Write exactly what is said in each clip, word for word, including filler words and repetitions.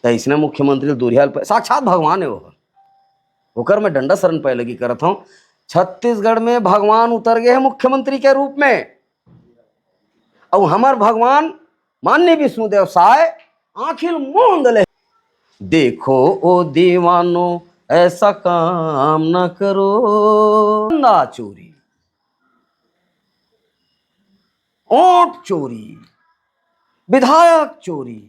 त इसने मुख्यमंत्री ल दूरिहा ल प-, साक्षात भगवान हे वो। ओकर मैं डंडा शरण पैलगी करत हूँ। छत्तीसगढ़ में भगवान उतर गए हैं मुख्यमंत्री के रूप में। अउ हमर भगवान माननीय विष्णुदेव साय आँखी ल मूंद ले। देखो ओ दीवानो, ऐसा काम न करो। चंदा चोरी, ओट चोरी, विधायक चोरी।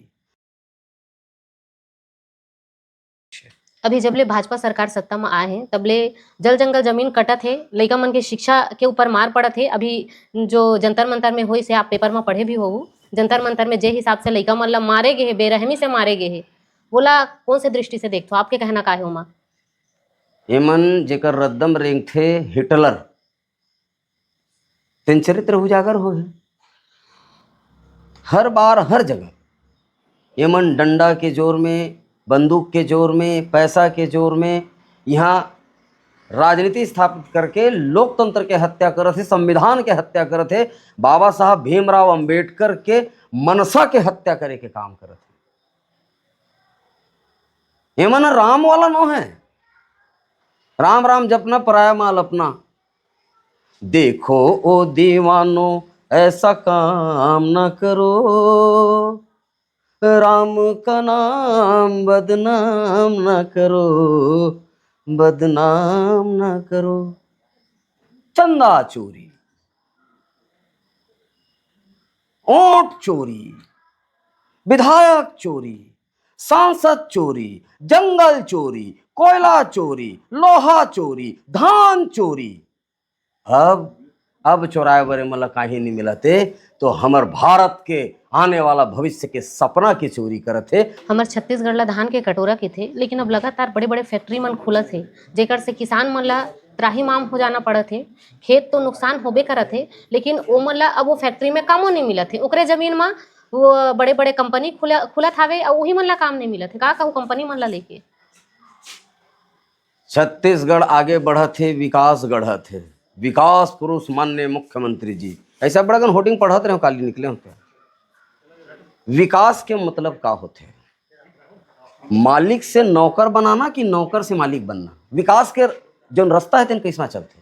अभी जब ले भाजपा सरकार सत्ता म आए हे, तब ले जल जंगल जमीन कटत हे, लइका मन के शिक्षा के ऊपर मार पड़त हे। अभी जो जंतर मंतर में होइस हे, आप paper म पढ़े भी होहू, जंतर मंतर में जे हिसाब से लइका मन ला मारे गे हे, बेरहमी से मारे गे हे, वोला कौन से दृष्टि से देखथो? आपके कहना का हे ओमा? एमन जेकर रद्दम रेंगथे हिटलर, तेन चरित्र उजागर होहे। हर बार, हर जगह एमन डंडा के जोर में, बंदूक के जोर में, पैसा के जोर में यहाँ राजनीति स्थापित करके लोकतंत्र के हत्या करत हे, संविधान के हत्या करत हे, बाबा साहब भीमराव अंबेडकर के मनसा के हत्या करे के काम करत हे। एमन राम वाला नो हे, राम राम जपना, पराया माल अपना। देखो ओ दीवानो, ऐसा काम न करो, राम का नाम बदनाम न करो, बदनाम न करो। चंदा चोरी, ओट चोरी, विधायक चोरी, सांसद चोरी, जंगल चोरी, कोयला चोरी, लोहा चोरी, धान चोरी। अब अब चोराए बर एमन ला काहीं नहीं मिलत हे, तो हमर भारत के आने वाला भविष्य के सपना के चोरी करत हे। हमर छत्तीसगढ़ ला धान के कटोरा कहिथे, लेकिन अब लगातार बड़े-बड़े factory मन खुलत हे, जेकर से किसान मन ला त्राहिमाम हो जाना पड़त हे। खेत तो नुकसान होबे करत हे, लेकिन ओमन ला अब वो factory में कामो नहीं मिलत हे। ओकरे जमीन म वो बड़े-बड़े company खुला-, खुलत हावे, अउ उही मन ला काम नहीं मिलत हे। का कहूँ company मन ला लेके? छत्तीसगढ़ आगे बढ़त हे, विकास गढ़त हे। विकास पुरुष माननीय मुख्यमंत्री जी, ऐसा बड़ा गन होर्डिंग पढ़त रहे हो, काली निकले हो क्या? विकास के मतलब का होथे? मालिक से नौकर बनाना कि नौकर से मालिक बनना? विकास के जोन रास्ता हे, तेन कैसना चलथे?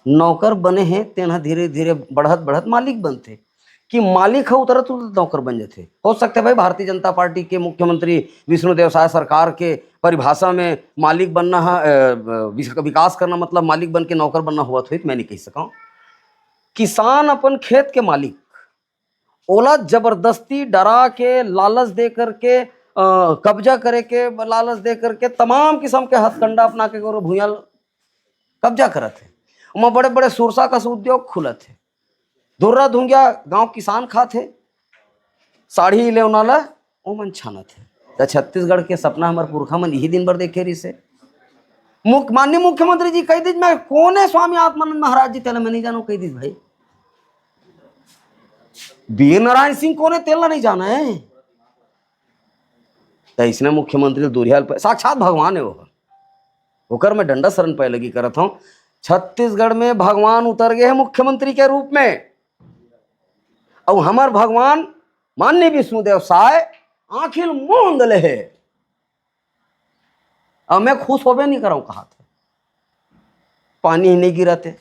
नौकर बने हे, तेन ह धीरे धीरे बढ़त बढ़त मालिक बनथे। कि मालिक ह उतरत उतरत नौकर बन जाथे। हो सकथे भाई, भारतीय जनता पार्टी के मुख्यमंत्री विष्णुदेव साय सरकार के परिभाषा में मालिक बनना ह, अ, विस-, विकास करना मतलब मालिक बन के नौकर बनना होवत होही, त मैं नहीं कह सकौं। किसान अपन खेत के मालिक, ओला जबरदस्ती डरा के, लालच दे करके, अ, कब्जा करे के लालच दे करके तमाम किस्म के हथकंडा अपना के ओकर भुइयां ल कब्जा करत हे। ओमा बड़े बड़े सुरसा कस उद्योग खुलत हे। धुर्रा धुंगिया गांव किसान खात हे, साड़ी लेवना ला ओमन छानत हे। त छत्तीसगढ़ के सपना हमर पुरखा मन इही दिन बर देखे रिहिस हे। मुख-, माननीय मुख्यमंत्री जी कह दीज, मैं कोने स्वामी आत्मानंद महाराज जी, तेला मैं नहीं जानव, कह दीज भाई। वीर नारायण सिंह कोने, तेला नहीं जाना है। त इसने मुख्यमंत्री ल दूरिहा ल प-, साक्षात भगवान हे वो। ओकर मैं डंडा शरण पैलगी करत हूँ। छत्तीसगढ़ में भगवान उतर गए हैं मुख्यमंत्री के रूप में। अउ हमर भगवान माननीय विष्णुदेव साय आँखी ल मूंद ले हे। अब मैं खुश होबे नहीं करौं, कहा थे। पानी ही नहीं गिरत हे,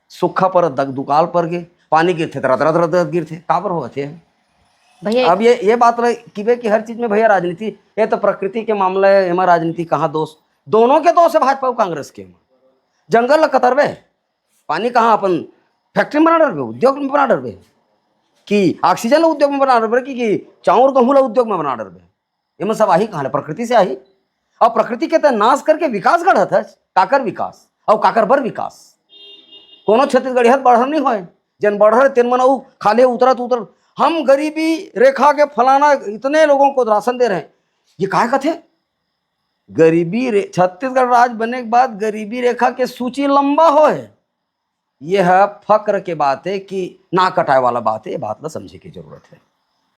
सूखा पर दग दुकाल पर गे, पानी गिरथे त रत रत रत रत गिरथे, काबर होवत हे? भैया, अब ये ये बात रही किबे कि हर चीज में भैया राजनीति, ये तो प्रकृति के मामला है, एमा राजनीति कहाँ दोष? दोनों के दोष है, भाजपा अउ कांग्रेस के। जंगल ल कतरबे, पानी कहाँ अपन factory में बना डरबे, उद्योग में बना डरबे कि oxygen ल उद्योग में बना डरबे कि, कि चाउर गहूं ल उद्योग में बना डरबे? एमन सब आही कहाँ ले? प्रकृति से आही। अउ प्रकृति के त नाश करके विकास गढ़त हस। काकर विकास अउ काकर बर विकास? कोनो छत्तीसगढ़िया त बढ़र नहीं होय। जेन बढ़र तेन मन अउ खाले उतरत उतरत, हम गरीबी रेखा के फलाना इतने लोगों को राशन दे रहे हैं। ये काय कथे? गरीबी रे-, छत्तीसगढ़ राज बने के बाद गरीबी रेखा के सूची लंबा होय। ये ह फक्र के बात है कि ना कटाए वाला बात है, ये बात ला समझे के जरूरत है।